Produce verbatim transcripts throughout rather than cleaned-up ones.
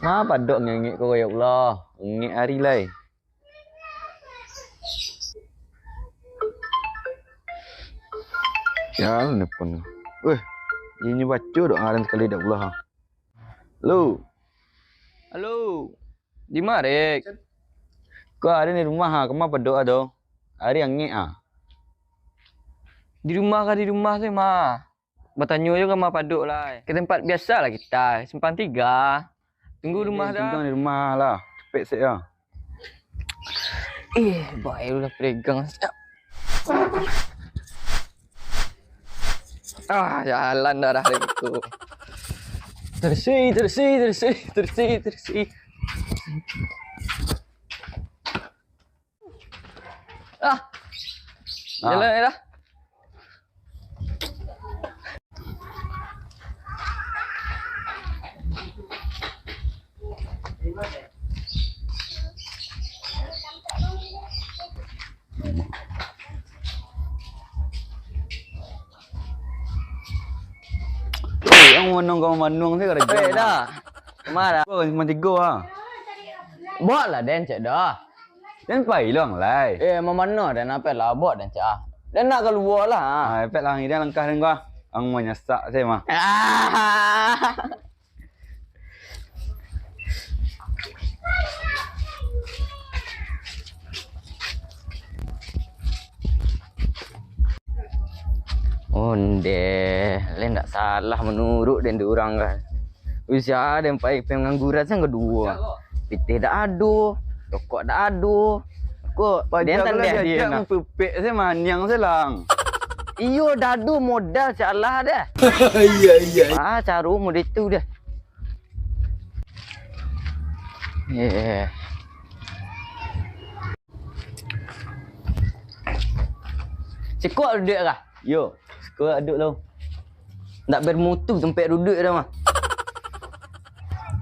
Ma padok ngengek ko, ya Allah. Ngengek ari lai. Ya, nelpon. Weh, inyo baco dok ngaran sakali dak pulo, ha. Halo. Halo. Di ma, Rek? Ko ari di rumah, ha, kama padok ado. Ari angek, ha. Di rumah ka di rumah tu, Ma. Batanyo jo ka Ma padok lai. Ka tempat biasa lah kita, Simpang Tiga. Tunggu rumah dah. Tunggu di rumah lah. Cepek sek ya. Eh, bae lah pegang siap. Ah, jalan dah, dah itu. Tersi, tersi, tersi, tersi, tersi. Ah. Ah. Jalan dah. Eh, yang manuang ka manuang tu karajo. Eh, dah. Kama dah? Oh, cuma tigo ah. Bawa lah den cek dah. Den pai lo ang lai. Eh, mamano den, apek lah, bawa den cek ah. Den nak kalua lah. Ah, apek lah, ang iriang langkah den ko ah. Ang manyasak se mah. Ah. Ondeh, lai ndak salah manurut den di urang kan. Usia den pai pengangguran sen kaduo. Pitih dak ado, rokok dak ado. Kok den tandeh diajak mupepek se maniang se lang. Iyo, dak ado modal, cak alah deh. Iya, iya. Ah, caro model tu deh. Eh. Siko duduak kah? Yo, siko duduak lo. Ndak bermutu tampek duduak dah mah.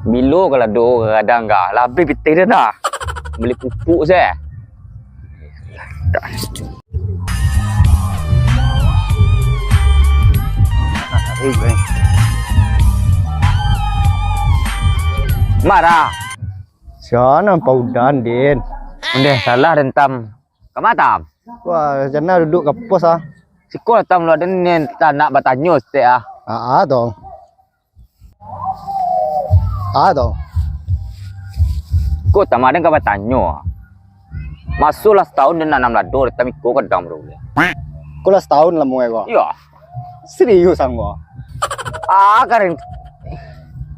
Bilo kalau do kadang kah, lah abih pitih dah dah. Beli pupuk se. Marah. Siana paudan, Din. Ondeh, salah den, Tam. Kama, Tam? Wah, jana duduak ka pos ah. Siko lah, Tam, lu aden ni tanak batanyo saketek ah. Ah, ah, tong. Ah, tong. Ko, Tam, aden ka batanyo. Maso lah satahun den nanam lado, Tam, iko kadang baru. Ko lah satahun lamo ko? Iyo. Serius ang ko? Ah, karen.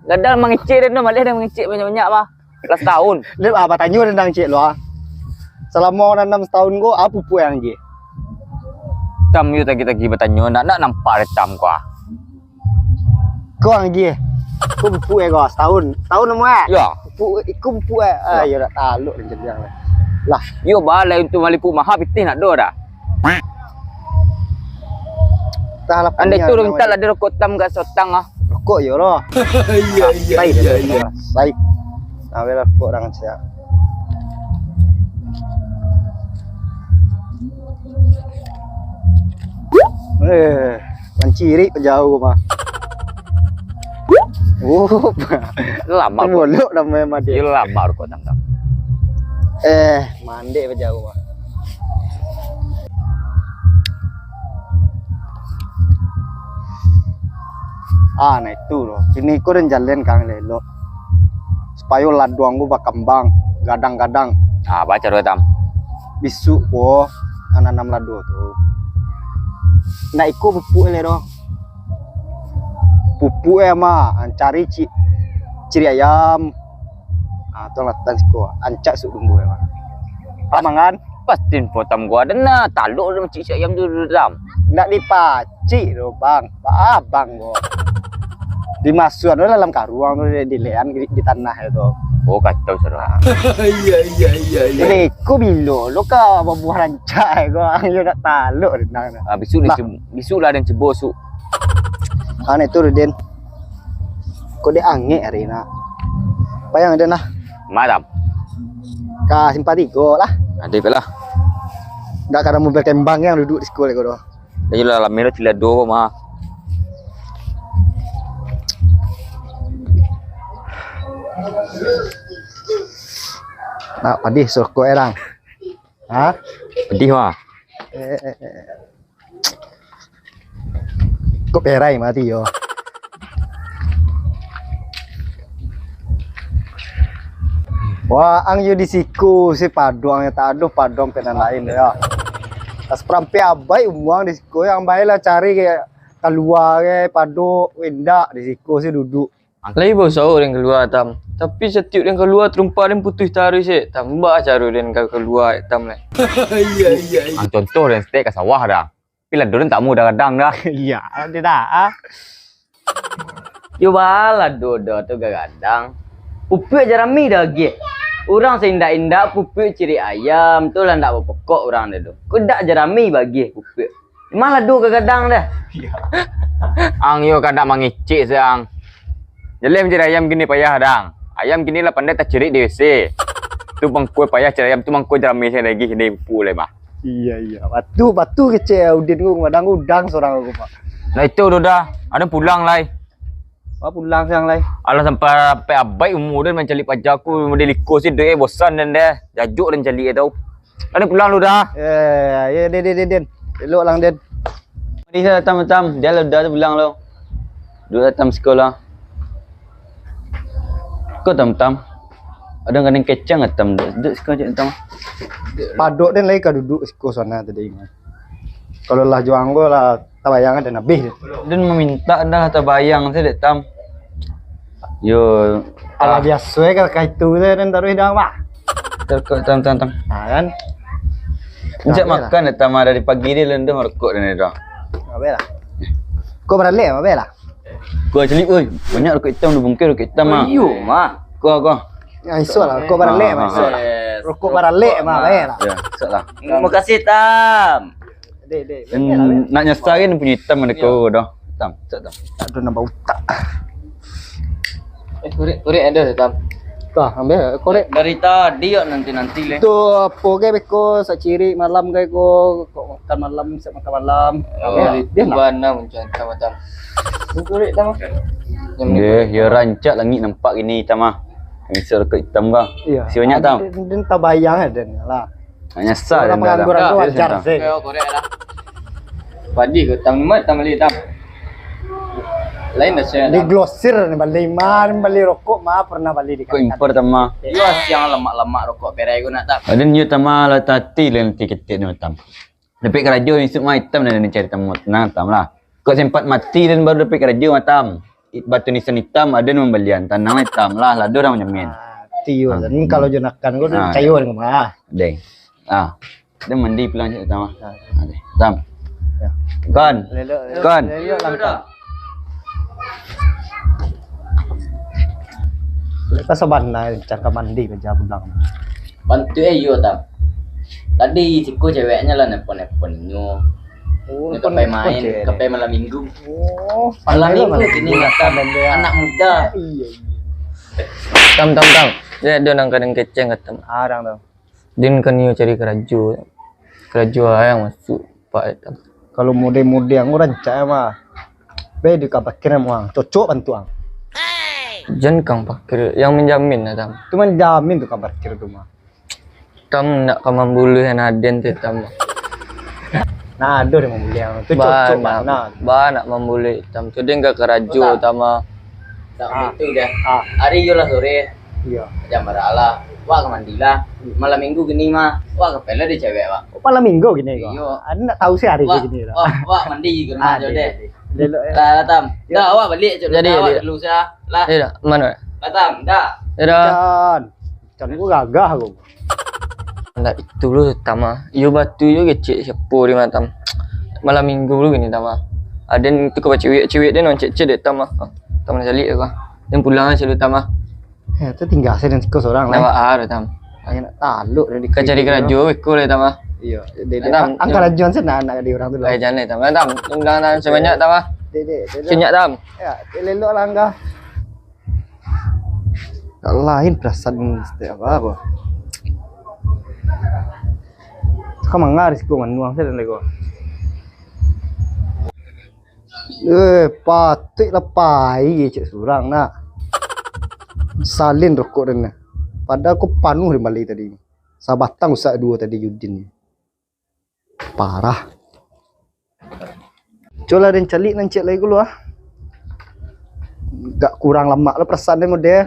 Gadang mangecek den tu, maleh den mangecek banyak-banyak mah. Lah satahun. Lep, ah, batanyo den dang cek lo ah. Salamo nanam satahun ko, ah, pupuk ang agiah? Tam yo tagi-tagi batanyo, ndak, ndak nampak dek Tam ko ah. Ko ang agiah? Ko pupuk eh ko, satahun. Satahun namo eh? Yo. Pupuk, iko pupuk eh. Ah, yo dak talok den cek ang lah. Lah. Yo balai untuak mali pupuk maha pitih ndak do dah. Andai tu mintak lah di rokok Tam ka sotang ah. Rokok yo lo. Iya, iya, iya, iya. Sai. Awel rokok dang siap. Eh, mancirik pajauah mah. Oh, lama. Molok dah main mandi. Iyo, lama rokok Tam. Eh, mandek pajauah mah. Ah, nah itu loh. Kini ko den jalan kang lelok. Supayo laduang ko bakambang, gadang-gadang. Ah, baco tu, Tam. Bisuk ko, nanam lado tu. Ndak iko pupuk le doh. Pupuk eh mah, cari ci-, ciri ayam. Ah, tu lah tan siko, ancak suk dumbu eh mah. Pamangan. Pasti info Tam gua ada nah, taluk dalam cik ayam tu, Tam. Ndak dipacik tu, Bang. Ba-, abang gua. Dimasuan tu dalam karuang tu, di, dilean di, di tanah tu. Oh, kacau seru. Iya, iya, iya, iya. Jadi, ko bilo lo ka babuah rancak ko, ang yo dak taluk renang tu. Ah, bisuk ni. Lah. Cem-, bisuk lah den cebo suk. Ane tu, Rudin. Ko dek angek ari nak. Payang den lah. Malam. Ka Simpang Tigo lah. Adep lah. Dak kada mau berkembang yang duduk di sekolah ko doh. Dah jelas lah, melo cila do mah. Nak padih surokok, eh, Dang? Ha? Padih, wah. Eh, eh, eh. Kok perai mati yo. Wah, ang yo di siko, si paduang yo tak ado, paduang penan lain yo. Pas perampek abai umuang di siko, yang baiklah cari ke kalua ke padok, indak di siko si duduk. Lai bausaho den kalua, Tam. Tapi satiok den kalua, tarumpak den putuih taruih se, Tam. Baa caro den ka kalua, Tam, lai? Iyo, iyo, iyo. Ang contoh den saketek ka sawah, Dang. Tapi lado den tak amuah gadang, Dang. Iyo, tidak, ah. Yo baa lado den tu gadang. Pupuak jarami dah agiah. Urang saindak-indak pupuak cirik ayam tu lah ndak bapokok urang dah tu. Kok dak jarami bagiah pupuak. Mah lado ka gadang dah. Ang yo kandak mangecek se ang. Jaleh mancari ayam kini payah, Dang. Ayam kini lah pandai tacirik di W C. Tu mangko payah cari ayam tu, mangko jarami se lagi kini pupuk lai mah. Iyo, iyo. Batu, batu kecek Udin ko, kadang udang surang ko, Pak. Nah itu tu dah. Ado pulang lai. Wah, pulang siang lai. Alah sampai, sampai abai umua den mancaliak paja ko, model iko se dek, eh, bosan den deh. Jajuk den caliak tau. Ado pulang lu dah. Eh, yo, den, den, den, den. Elok lang, den. Mari sa, Tam, Tam. Jan lah, udah tu pulang lo. Duduak Tam siko lah. Ko Tam, Tam. Ado gadang kecek Tam, duduak, duduak siko se Tam. Padok den lai ka duduak siko sana tadi. Kalau lah juang ko lah tabayang den abih. Den mamintak dah tabayang se dek Tam. Yo, alah, ah, biaso e kalau ka itu se den taruih dah, Pak. Rokok Tam, Tam, Tam. Ha, kan? Injak makan dah, Tam, dari pagi ni lendo rokok dan dah. Abeh lah. Kau baralek, abeh lah. Kau calik, oi. Banyak rokok hitam, dua bungkus rokok hitam, ah. Iyo, mah. Kau, kau. Ya, iso lah, rokok baralek, mah, iso lah. Rokok baralek, mah, baik lah. Ya, iso lah. Makasih, Tam. Dek, dek, nak nyasar kan punyo hitam ada kau dah. Tam, cak Tam. Tak ada nambah utak. Eh, korek, korek ada, Tam. Kah, ambil korek. Dari tadi yo nanti-nanti leh. Tu apo ge beko sacirik malam ge ko, kok makan malam, sak makan malam. Oh, dia nak. Bana muncul Tam, Tam. Korek Tam. Deh, yo rancak langik nampak gini Tam ah. Misal ke hitam kah? Iya. Si banyak Tam. Dia, dia tabayang aja lah. Nyasar. Urang pangangguran tu wajar se. Yo, korek lah. Padi ko Tam, ma Tam bali Tam. Lain dah se. Di grosir ni bali, ma bali rokok, ma pernah bali di. Kok impor Tam ah. Yo, siang lamak-lamak rokok perai ko nak Tam. Aden yo Tam ah, lah tati lah nanti ketik ni Tam. Dapek karajo isuak ma hitam dan cari Tam, tenang Tam lah. Kok sempat mati dan baru dapek karajo ma Tam. Batu nisan hitam, aden mambalian. Tanang lah Tam lah, lado urang manjamin. Mati yo. Kalau jo nakan ko, den cayo den mah. Deng. Ah. Dia mandi pulang cak Tam. Ah. Tam. Kon. Kon. Lepas sabana cangka mandi kerja pulang. Bantu eh yo Tam. Tadi siko ceweknya lah nelpon-nelpon inyo. Oh, kapai main, kapai malam minggu. Oh, malam minggu kini makan anak muda. Iya. Tam, Tam, Tam. Dia ada nang kadang keceng kata. Arang tu. Din kan nio cari karajo. Karajo yang masuk pak Tam. Kalau mode-mode yang urang cak mah. Be di kapakir mah cocok bantuang. Jan kang pakir yang menjamin lah Tam. Tu menjamin tu kapakir tu mah. Tam nak ka mambuluih aden tu Tam. Nah, aduh dia mambuluih tu cocok bana. Ba nak mambuluih Tam tu dia enggak karajo Tam ah. Tak begitu dah. Hari yo lah sore. Iya. Jam bara lah. Wak ka mandi lah. Malam minggu gini mah. Wak ka pela di cewek wak. Malam minggu gini kok. Iyo. Ada nak tahu sih hari gini lah. Wak mandi ke rumah jo deh. Lah Tam. Dah awak balik cok. Jadi awak dulu sah. Lah. Iya, mana? Lah Tam, dah. Iya. Can ku gagah ku. Ndak itu lu Tam ah. Iyo batu iyo kecek siapo di mah Tam. Malam minggu lu gini Tam ah. Aden tu ka baciwik-ciwik den, cek-cek dek Tam ah. Tam nak calik aku. Den pulang aja lu Tam ah. Eh, tu tinggal saya dan siko seorang lah. Ndak ah Tam. Ayo nak taluk dari ka cari karajo beko lah Tam ah. Iyo, dek angka rajuan sen nak di urang tu lah. Eh, jangan Tam. Tam, pulang Tam sebanyak Tam ah. Dek, dek, dek. Sebanyak Tam. Ya, elok lah angka. Lain perasaan setiap apa. Kau mangaris kau manuang saya dan lego. Eh, patuik lah pai cek surang nak. Salin rokok den. Padahal ko panuh di balai tadi. Sabatang usak duo tadi Yudin. Parah. Cubolah den caliak nan ciek lai ko lu ah. Agak kurang lamak lo perasaan den mode.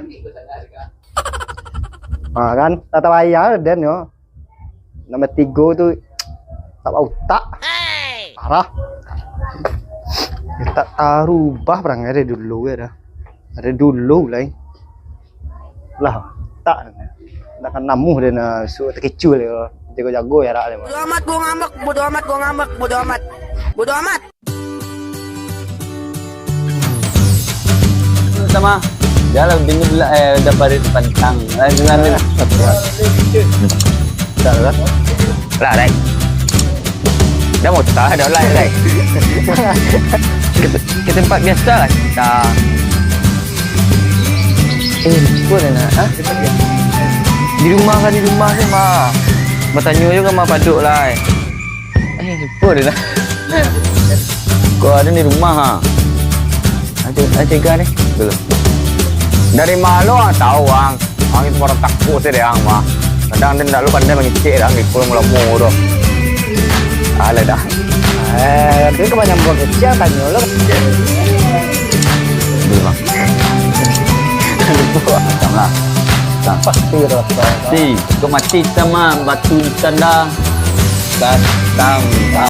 Ha kan? Tata bayar den yo. Nomor tigo tu tak bautak. Parah. Yo, tak tarubah parangai dari dulu yo dah. Dari dulu lai. Lah, tak. Nak kan namuh dia nak suruh terkecuali. Jago-jago yo rak dia. Bodo amat gua ngambek, bodo amat gua ngambek, bodo amat. Bodo amat. Sama. Dah lah, bini pula, eh, udah parit pantang. Lain dengan ni lah. Tak lah. Lah, Rek. Dah mota, dah lah, Rek. Ke, ke tempat biasa lah kita. Eh, lupa dah nak, ha? Di rumah kan, di rumah ni, mah. Batanyo je kan, mah, paduk lah, eh. Eh, lupa dah nak. Kau ada di rumah, ha? Ada, ada cegah ni? Belum. Dari malo ang tahu, ang? Ang itu baru takut saja deh, ang, mah. Kadang dia ndak lu pandai mangicik, ang, di pulau lamo tu. Alah dah. Eh, tapi kebanyakan buang kecil, tanyo lo. Belum, bang. Lupa. Macam lah. Nah. Pasti rasa. Si, kau mati sama batu di tanda. Datang.